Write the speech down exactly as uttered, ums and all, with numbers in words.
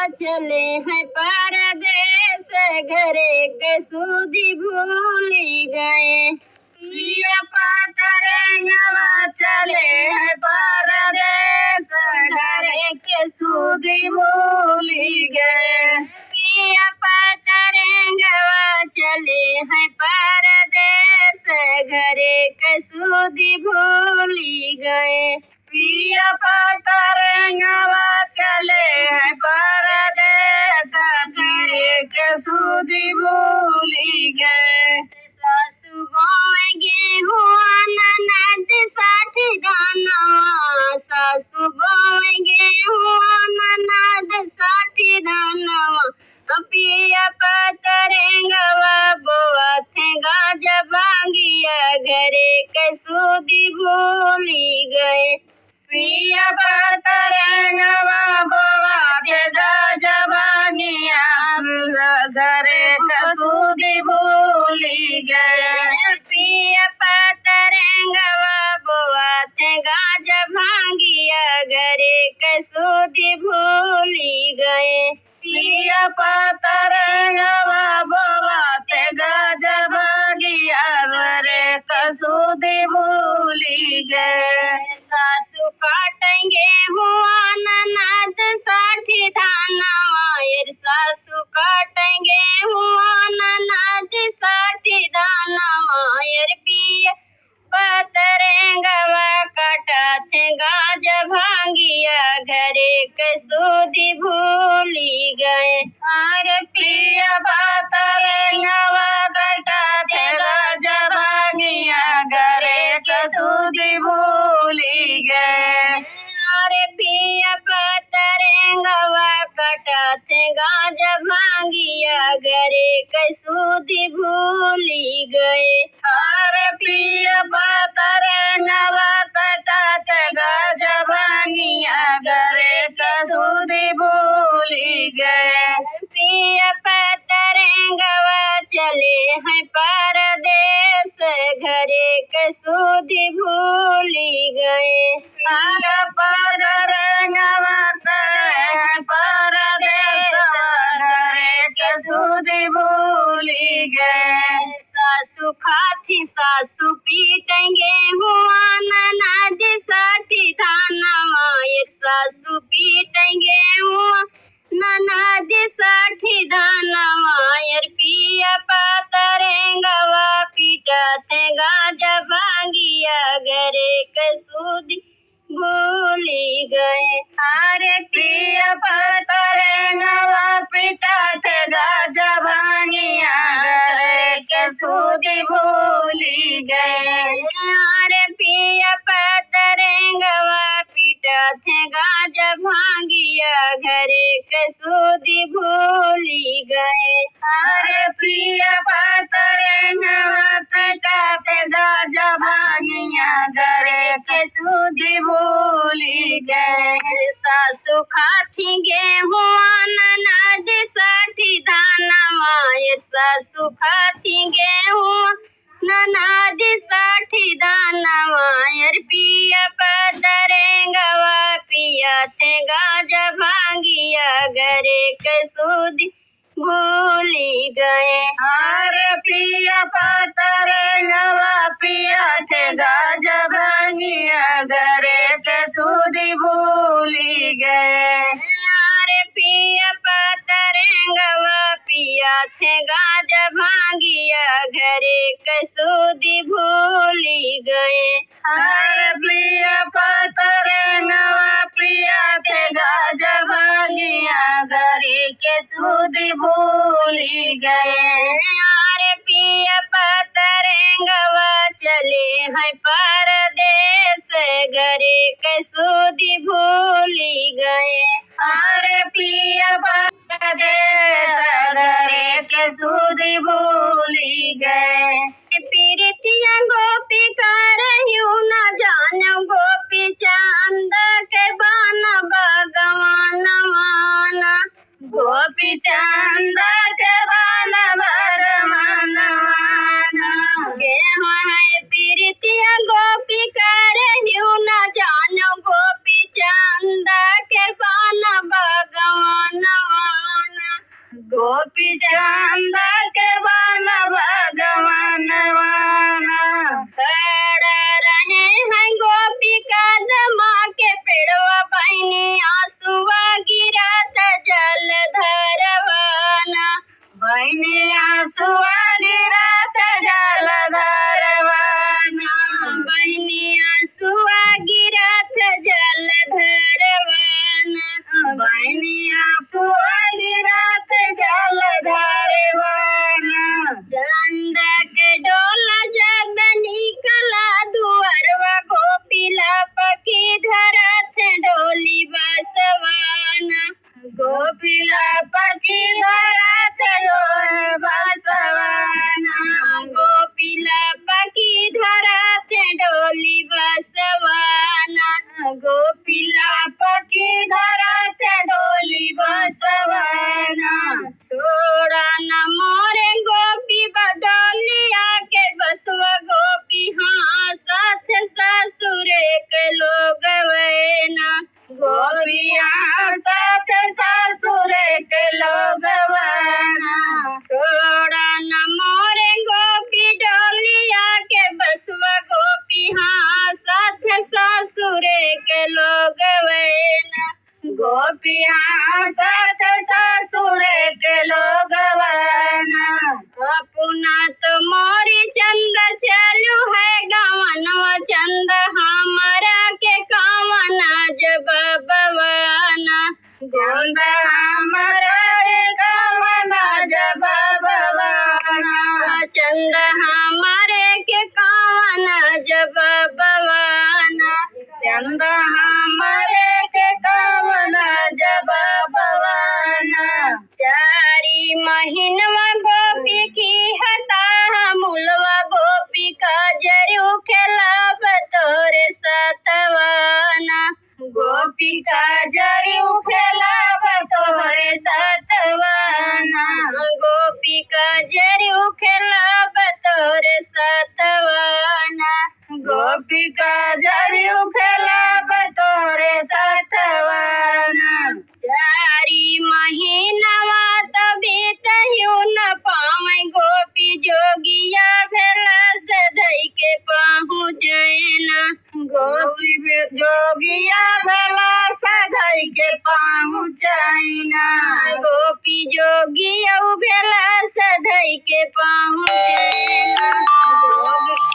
चले हैं परदेस, घरे के सुधि भूलि गए। पिया पतरंगवा चले हैं परदेस, घरे के सुधि भूलि गए। पिया पतरंगवा चले हैं परदेस, घरे के सुधि भूलि गए। पिया पतरंगवा चले हैं परदेस, घरे के सुधि भूलि गए। सासु बोए गेहुआ ननद साठी धानवा, सासु बोए गेहुआ ननद साठी धानवा। पिया पतरंगवा बोआथे गाजा भांगिया, घरे के सुधि भूलि गए। पिया पतरंगवा बोआथे गाजा भांगिया, घरे के सुधि भूलि गए। पिया पतरंगवा बोआथे गाजा भांगिया, घरे के सुधि भूलि गए। पिया पतरंगवा बोआथे गाजा भांगिया, घरे के सुधि भूलि गए। सासु काटें गेहुआ ननद साठी धानवा, एर सासु काटें गेहुआ ननद साठी धानवा, एर पिया पतरंगवा कटाथे गाजा भांगिया, घरे के सुधि भूलि गए। अरे पिया पतरंगवा कटाथे गाजा भांगिया, घरे के सुधि भूलि गए। अरे पिया पतरंगवा कटाथे गाजा भांगिया, घरे के सुधि भूलि गए। अरे पिया पतरंगवा कटाथे गाजा भांगिया, घरे के सुधि भूलि गए। पिया पतरंगवा चले हैं परदेस, घरे के सुधि भूलि गए। पिया पतरंगवा चले हैं परदेस, घरे के सुधि भूलि गए। सासु खाथी सासु पीटें गेहुआ ननद साठी धानवा, एर सासु पीटें गेहुआ ननद साठी धानवा, एर पिया पतरंगवा पीटाथे गाजा भांगिया, घरे के सुधि भूलि गए। अरे पिया पतरंगवा पीटाथे गाजा भांगिया, घरे के सुधि भूलि गए। अरे पिया पतरंगवा पीटाथे गाजा भांगिया, घरे के सुधि भूलि गए। अरे पिया पतरंगवा कटाथे गाजा भांगिया, घरे के सुधि भूलि गए। सासु खाथी गेहुआ ननद साठी धानवा, एर सासु खाथी गेहुआ ननद साठी धानवा, एर पिया पतरंगवा पियाथे गाजा भांगिया, घरे के सुधि भूलि गए। अरे पिया पतरंगवा पियाथे गाजा भांगिया, घरे के सुधि भूलि गए। अरे पिया पतरंगवा पियाथे गाजा भांगिया, घरे के सुधि भूलि गए। अरे पिया पतरंगवा पियाथे गाजा भांगिया, घरे के सुधि भूलि गए। अरे पिया पतरंगवा चले हैं परदेस, घरे के सुधि भूलि गए। अरे पिया परदेस, घरे के सुधि भूलि गए। पीरितिया गोपी करहिउ न जानो, गोपी चंद के बन भगवानवा ना। गोपी चंद के बन भगवानवा ना। गेहूं है पीरितिया गोपी करहिउ न जानो, गोपी चंद के बन भगवानवा गोपी चंद के बन भगवानवाना। खड़ा रहे हैं गोपी कदमा के पेड़वा, बहिनी आंसुआ गिरत जल धरवाना। बहिनी आंसुआ गिरत जल धरवाना। बहिनी आंसुआ गिरत जल धरवाना। बहिनी आंसुआ गिरत जल धरवाना। चंद के डोला जब निकला दुअरवा, गोपी लपकी धरत डोली बसवाना। गोपी लपकी धरत डोली बसवाना। गोपी लपकी धरत डोली बसवाना। गोपी लपकी धरत डोली बसवाना। छोड़ा न मोरे गोपी बडोलिया के बसवा, गोपी हाँसत ससुरे के लोगवैना। गोपी हाँसत ससुरे के लोगवैना। छोड़ा न मोरे गोपी डोलिया के बसवा, गोपी हाँसत ससुरे के लोगवैना। गोपी हाँसत ससुरे के लोगवैना। अपना तो मोरी चंद चलू है गवनवा, चंद हमरा के कवना जबबवाना। चंद हमरा के कवना जबबवाना। चंद हमरे के कवना जबबवाना। चंद हमरे के कवना जबबवाना। चारी महीनवा गोपी की हता मुलवा, गोपी का जरू खेलाब तोरे सतवाना। गोपी का जरू खेलाब तोरे सतवाना। गोपी का जरू खेलाब तोरे सतवाना। गोपी का जरू खेलाब तोरे सतवाना। चारी महीनवा त बीतहियो न पावे, गोपी जोगिया भेला से धई के पहुँचैना। गोपी बे-, जोगिया भेला से धई के पहुँचैना। गोपी जोगिया भेला से धई के पहुँचैना। जोग-